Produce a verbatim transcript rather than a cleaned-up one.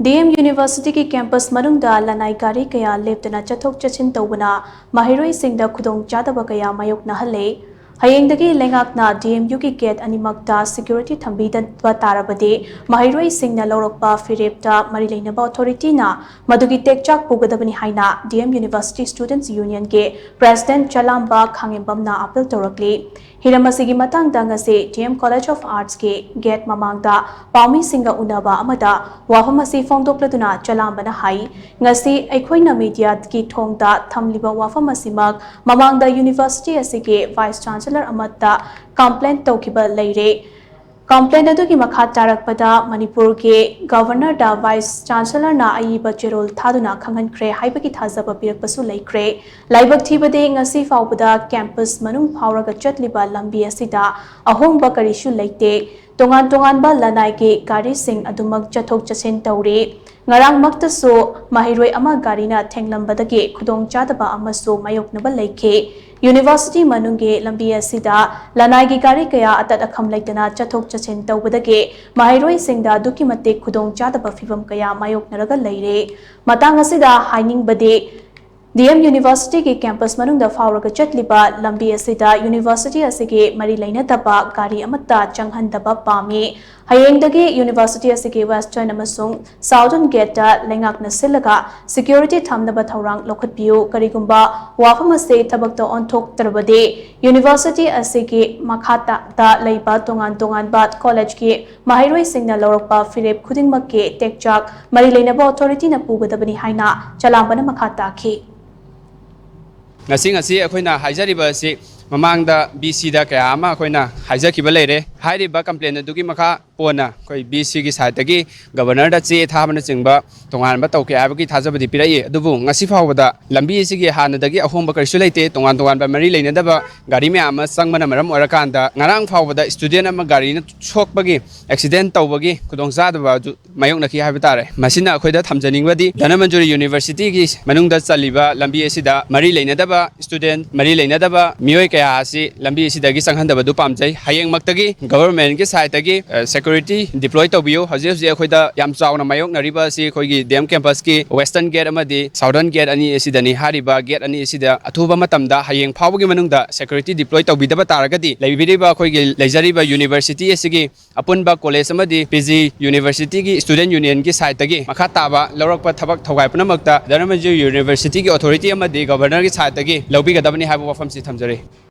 D M ꯌꯨꯅꯤꯚꯔꯁꯤꯇꯤꯒꯤ campus ꯃꯅꯨꯡꯗ ꯂꯅꯥꯏ ꯒꯥꯔꯤ ꯀꯌꯥ ꯂꯦꯞꯇꯅ ꯆꯠꯊꯣꯛ ꯆꯠꯁꯤꯟ ꯇꯧꯕꯅ ꯃꯍꯩꯔꯣꯏꯁꯤꯡꯗ ꯈꯨꯗꯣꯡꯆꯥꯗꯕ ꯀꯌꯥ ꯃꯥꯌꯣꯛꯅꯍꯜꯂꯦ꯫ ꯍꯌꯦꯡꯗꯒꯤ ꯂꯩꯉꯥꯛꯅ ꯗꯤ ꯑꯦꯝ ꯌꯨꯒꯤ ꯒꯦꯠ ꯑꯅꯤꯃꯛꯇ ꯁꯦꯀ꯭ꯌꯨꯔꯤꯇꯤ ꯊꯝꯕꯤꯗꯕ ꯇꯥꯔꯕꯗꯤ ꯃꯍꯩꯔꯣꯏꯁꯤꯡꯅ ꯂꯧꯔꯛꯄ ꯐꯤꯔꯦꯞꯇ ꯃꯔꯤ ꯂꯩꯅꯕ ꯑꯣꯊꯣꯔꯤꯇꯤꯅ ꯃꯗꯨꯒꯤ ꯇꯦꯛꯆꯥꯛ ꯄꯨꯒꯗꯕꯅꯤ ꯍꯥꯏꯅ ꯗꯤ ꯑꯦꯝ ꯌꯨꯅꯤꯚꯔꯁꯤꯇꯤ ꯁ꯭ꯇꯨꯗꯦꯟꯠꯁ ꯌꯨꯅꯤꯌꯟꯒꯤ ꯄ꯭ꯔꯦꯁꯤꯗꯦꯟꯠ ꯆꯂꯥꯝꯕ ꯈꯥꯉꯦꯝꯕꯝꯅ ꯑꯥꯄꯤꯜ ꯇꯧꯔꯛꯂꯤ꯫ ꯍꯤꯔꯝ ꯑꯁꯤꯒꯤ ꯃꯇꯥꯡꯗ ꯉꯁꯤ ꯗꯤ ꯑꯦꯝ ꯀꯣꯂꯦꯖ ꯑꯣꯐ ꯑꯥꯔꯠꯁꯀꯤ ꯒꯦꯠ ꯃꯃꯥꯡꯗ ꯄꯥꯎꯃꯤꯁꯤꯡꯒ ꯎꯅꯕ ꯑꯃꯗ ꯋꯥꯐꯝ ꯑꯁꯤ ꯐꯣꯡꯗꯣꯛꯂꯗꯨꯅ ꯆꯂꯥꯝꯕꯅ ꯍꯥꯏ, ꯉꯁꯤ ꯑꯩꯈꯣꯏꯅ ꯃꯤꯗꯤꯌꯥꯒꯤ ꯊꯣꯡꯗ ꯊꯝꯂꯤꯕ ꯋꯥꯐꯝ ꯑꯁꯤꯃꯛ ꯃꯃꯥꯡꯗ ꯌꯨꯅꯤꯚꯔꯁꯤꯇꯤ ꯑꯁꯤꯒꯤ ꯚꯥꯏꯁ ꯆꯥꯟꯁꯦꯂꯔ ꯑꯃꯠꯇ ꯀꯝꯄ꯭ꯂꯦꯟ ꯇꯧꯈꯤꯕ ꯂꯩꯔꯦ꯫ ꯀꯝꯄ꯭ꯂꯦꯟ ꯑꯗꯨꯒꯤ ꯃꯈꯥ ꯇꯥꯔꯛꯄꯗ ꯃꯅꯤꯄꯨꯔꯒꯤ ꯒꯚꯔꯅꯔꯗ ꯚꯥꯏꯁ ꯆꯥꯟꯁꯦꯂꯔꯅ ꯑꯏꯕ ꯆꯦꯔꯣꯜ ꯊꯥꯗꯨꯅ ꯈꯪꯍꯟꯈ꯭ꯔꯦ ꯍꯥꯏꯕꯒꯤ ꯊꯥꯖꯕ ꯄꯤꯔꯛꯄꯁꯨ ꯂꯩꯈ꯭ꯔꯦ꯫ ꯂꯥꯏꯕꯛ ꯊꯤꯕꯗꯤ ꯉꯁꯤ ꯐꯥꯎꯕꯗ ꯀꯦꯝꯄꯁ ꯃꯅꯨꯡ ꯐꯥꯎꯔꯒ ꯆꯠꯂꯤꯕ ꯂꯝꯕꯤ ꯑꯁꯤꯗ ꯑꯍꯣꯡꯕ ꯀꯔꯤꯁꯨ ꯂꯩꯇꯦ꯫ ꯇꯣꯉꯥꯟ ꯇꯣꯉꯥꯟꯕ ꯂꯅꯥꯏꯒꯤ ꯒꯥꯔꯤꯁꯤꯡ ꯑꯗꯨꯃꯛ ꯆꯠꯊꯣꯛ ꯆꯠꯁꯤꯟ ꯇꯧꯔꯤ꯫ ꯉꯔꯥꯡꯃꯛꯇꯁꯨ ꯃꯍꯩꯔꯣꯏ ꯑꯃ ꯒꯥꯔꯤꯅ ꯊꯦꯡꯂꯝꯕꯗꯒꯤ ꯈꯨꯗꯣꯡꯆꯥꯗꯕ ꯑꯃꯁꯨ ꯃꯥꯌꯣꯛꯅꯕ ꯂꯩꯈꯤ꯫ ꯌꯨꯅꯤꯚꯔꯁꯤꯇꯤ ꯃꯅꯨꯡꯒꯤ ꯂꯝꯕꯤ ꯑꯁꯤꯗ ꯂꯅꯥꯏꯒꯤ ꯒꯥꯔꯤ ꯀꯌꯥ ꯑꯇꯠ ꯑꯈꯝ ꯂꯩꯇꯅ ꯆꯠꯊꯣꯛ ꯆꯠꯁꯤꯟ ꯇꯧꯕꯗꯒꯤ ꯃꯍꯩꯔꯣꯏꯁꯤꯡꯗ ꯑꯗꯨꯛꯀꯤ ꯃꯇꯤꯛ ꯈꯨꯗꯣꯡꯆꯥꯗꯕ ꯐꯤꯚꯝ ꯀꯌꯥ ꯃꯥꯌꯣꯛꯅꯔꯒ ꯂꯩꯔꯦ꯫ ꯃꯇꯥꯡ ꯑꯁꯤꯗ ꯍꯥꯏꯅꯤꯡꯕꯗꯤ, ꯗꯤ ꯑꯦꯝ ꯌꯨꯅꯤꯚꯔꯁꯤꯇꯤꯒꯤ ꯀꯦꯝꯄꯁ ꯃꯅꯨꯡꯗ ꯐꯥꯎꯔꯒ ꯆꯠꯂꯤꯕ ꯂꯝꯕꯤ ꯑꯁꯤꯗ ꯌꯨꯅꯤꯚꯔꯁꯤꯇꯤ ꯑꯁꯤꯒꯤ ꯃꯔꯤ ꯂꯩꯅꯗꯕ ꯒꯥꯔꯤ ꯑꯃꯠꯇ ꯆꯪꯍꯟꯗꯕ ꯄꯥꯝꯃꯤ꯫ ꯍꯌꯦꯡꯗꯒꯤ ꯌꯨꯅꯤꯚꯔꯁꯤꯇꯤ ꯑꯁꯤꯒꯤ ꯋꯦꯁꯇꯔꯟ ꯑꯃꯁꯨꯡ ꯁꯥꯎꯗꯔꯟ ꯒꯦꯠꯇ ꯂꯩꯉꯥꯛꯅ ꯁꯤꯜꯂꯒ ꯁꯦꯀ꯭ꯌꯨꯔꯤꯇꯤ ꯊꯝꯅꯕ ꯊꯧꯔꯥꯡ ꯂꯧꯈꯠꯄꯤꯌꯨ꯫ ꯀꯔꯤꯒꯨꯝꯕ ꯋꯥꯐꯝ ꯑꯁꯤ ꯊꯕꯛꯇ ꯑꯣꯟꯊꯣꯛꯇ꯭ꯔꯕꯗꯤ ꯌꯨꯅꯤꯚꯔꯁꯤꯇꯤ ꯑꯁꯤꯒꯤ ꯃꯈꯥꯗ ꯂꯩꯕ ꯇꯣꯉꯥꯟ ꯇꯣꯉꯥꯟꯕ ꯀꯣꯂꯦꯖꯀꯤ ꯃꯍꯩꯔꯣꯏꯁꯤꯡꯅ ꯂꯧꯔꯛꯄ ꯐꯤꯔꯦꯞ ꯈꯨꯗꯤꯡꯃꯛꯀꯤ ꯇꯦꯛꯆꯥꯛ ꯃꯔꯤ ꯂꯩꯅꯕ ꯑꯣꯊꯣꯔꯤꯇꯤꯅ ꯄꯨꯒꯗꯕꯅꯤ ꯍꯥꯏꯅ ꯆꯂꯥꯝꯕꯅ ꯃꯈꯥ ꯇꯥꯈꯤ꯫ ꯉꯁꯤ ꯉꯁꯤ ꯑꯩꯈꯣꯏꯅ ꯍꯥꯏꯖꯔꯤꯕ ꯑꯁꯤ ꯃꯃꯥꯡꯗ ꯕꯤ ꯁꯤꯗ ꯀꯌꯥ ꯑꯃ ꯑꯩꯈꯣꯏꯅ ꯍꯥꯏꯖꯈꯤꯕ ꯂꯩꯔꯦ꯫ ꯍꯥꯏꯔꯤꯕ ꯀꯝꯄ꯭ꯂꯦꯟ ꯑꯗꯨꯒꯤ ꯃꯈꯥ ꯄꯣꯟꯅ ꯑꯩꯈꯣꯏ ꯕꯤ ꯁꯤꯒꯤ ꯁꯥꯏꯠꯇꯒꯤ ꯒꯕꯔꯅꯔꯗ ꯆꯦ ꯊꯥꯕꯅꯆꯤꯡꯕ ꯇꯣꯉꯥꯟꯕ ꯇꯧꯈꯤ ꯍꯥꯏꯕꯒꯤ ꯊꯥꯖꯕꯗꯤ ꯄꯤꯔꯛꯏ꯫ ꯑꯗꯨꯕꯨ ꯉꯁꯤ ꯐꯥꯎꯕꯗ ꯂꯝꯕꯤ ꯑꯁꯤꯒꯤ ꯍꯥꯟꯅꯗꯒꯤ ꯑꯍꯣꯡꯕ ꯀꯔꯤꯁꯨ ꯂꯩꯇꯦ꯫ ꯇꯣꯉꯥꯟ ꯇꯣꯉꯥꯟꯕ ꯃꯔꯤ ꯂꯩꯅꯗꯕ ꯒꯥꯔꯤ ꯃꯌꯥꯝ ꯑꯃ ꯆꯪꯕꯅ ꯃꯔꯝ ꯑꯣꯏꯔꯀꯥꯟꯗ ꯉꯔꯥꯡ ꯐꯥꯎꯕꯗ ꯁ꯭ꯇꯨꯗꯦꯟ ꯑꯃ ꯒꯥꯔꯤꯅ ꯁꯣꯛꯄꯒꯤ, ꯑꯦꯛꯁꯤꯗꯦꯟ ꯇꯧꯕꯒꯤ ꯈꯨꯗꯣꯡꯆꯥꯗꯕ ꯑꯗꯨ ꯃꯥꯌꯣꯛꯅꯈꯤ ꯍꯥꯏꯕ ꯇꯥꯔꯦ꯫ ꯃꯁꯤꯅ ꯑꯩꯈꯣꯏꯗ ꯊꯝꯖꯅꯤꯡꯕꯗꯤ ꯙꯅꯃꯟꯖꯨꯔꯤ ꯌꯨꯅꯤꯚꯔꯁꯤꯇꯤꯒꯤ ꯃꯅꯨꯡꯗ ꯆꯜꯂꯤꯕ ꯂꯝꯕꯤ ꯑꯁꯤꯗ ꯃꯔꯤ ꯂꯩꯅꯗꯕ ꯁ꯭ꯇꯨꯗꯦꯟ, ꯃꯔꯤ ꯂꯩꯅꯗꯕ ꯃꯤꯑꯣꯏ ꯀꯌꯥ ꯑꯁꯤ ꯂꯝꯕꯤ ꯑꯁꯤꯗꯒꯤ ꯆꯪꯍꯟꯗꯕꯗꯨ ꯄꯥꯝꯖꯩ꯫ ꯍꯌꯦꯡꯃꯛꯇꯒꯤ ꯒꯚꯔꯟꯃꯦꯟꯠꯀꯤ ꯁꯥꯏꯠꯇꯒꯤ, ꯑ, ꯁꯦꯀ꯭ꯌꯨꯔꯤꯇꯤ ꯗꯤꯄ꯭ꯂꯣꯏ ꯇꯧꯕꯤꯌꯨ꯫ ꯍꯧꯖꯤꯛ ꯍꯧꯖꯤꯛ ꯑꯩꯈꯣꯏꯗ ꯌꯥꯝ ꯆꯥꯎꯅ ꯃꯥꯌꯣꯛꯅꯔꯤꯕ ꯑꯁꯤ ꯑꯩꯈꯣꯏꯒꯤ ꯗꯤ ꯑꯦꯝ ꯀꯦꯝꯄꯁꯀꯤ ꯋꯦꯁꯇꯔꯟ ꯒꯦꯠ ꯑꯃꯗꯤ ꯁꯥꯎꯗꯔꯟ ꯒꯦꯠ ꯑꯅꯤ ꯑꯁꯤꯗꯅꯤ꯫ ꯍꯥꯏꯔꯤꯕ ꯒꯦꯠ ꯑꯅꯤ ꯑꯁꯤꯗ ꯑꯊꯨꯕ ꯃꯇꯝꯗ ꯍꯌꯦꯡ ꯐꯥꯎꯕꯒꯤ ꯃꯅꯨꯡꯗ ꯁꯦꯀ꯭ꯌꯨꯔꯤꯇꯤ ꯗꯤꯄ꯭ꯂꯣꯏ ꯇꯧꯕꯤꯗꯕ ꯇꯥꯔꯒꯗꯤ ꯂꯩꯕꯤꯔꯤꯕ ꯑꯩꯈꯣꯏꯒꯤ ꯂꯩꯖꯔꯤꯕ ꯌꯨꯅꯤꯚꯔꯁꯤꯇꯤ ꯑꯁꯤꯒꯤ ꯑꯄꯨꯟꯕ ꯀꯣꯂꯦꯖ ꯑꯃꯗꯤ ꯄꯤ ꯖꯤ ꯌꯨꯅꯤꯚꯔꯁꯤꯇꯤꯒꯤ ꯁ꯭ꯇꯨꯗꯦꯟꯠ ꯌꯨꯅꯤꯌꯟꯒꯤ ꯁꯥꯏꯠꯇꯒꯤ ꯃꯈꯥ ꯇꯥꯕ ꯂꯧꯔꯛꯄ ꯊꯕꯛ ꯊꯧꯒꯥꯏ ꯄꯨꯝꯅꯃꯛꯇ ꯙꯔꯃꯖꯤꯠ ꯌꯨꯅꯤꯚꯔꯁꯤꯇꯤꯒꯤ ꯑꯣꯊꯣꯔꯤꯇꯤ ꯑꯃꯗꯤ ꯒꯚꯔꯅꯔꯒꯤ ꯁꯥꯏꯠꯇꯒꯤ ꯂꯧꯕꯤꯒꯗꯕꯅꯤ ꯍꯥꯏꯕ ꯋꯥꯐꯝꯁꯤ ꯊꯝꯖꯔꯤ꯫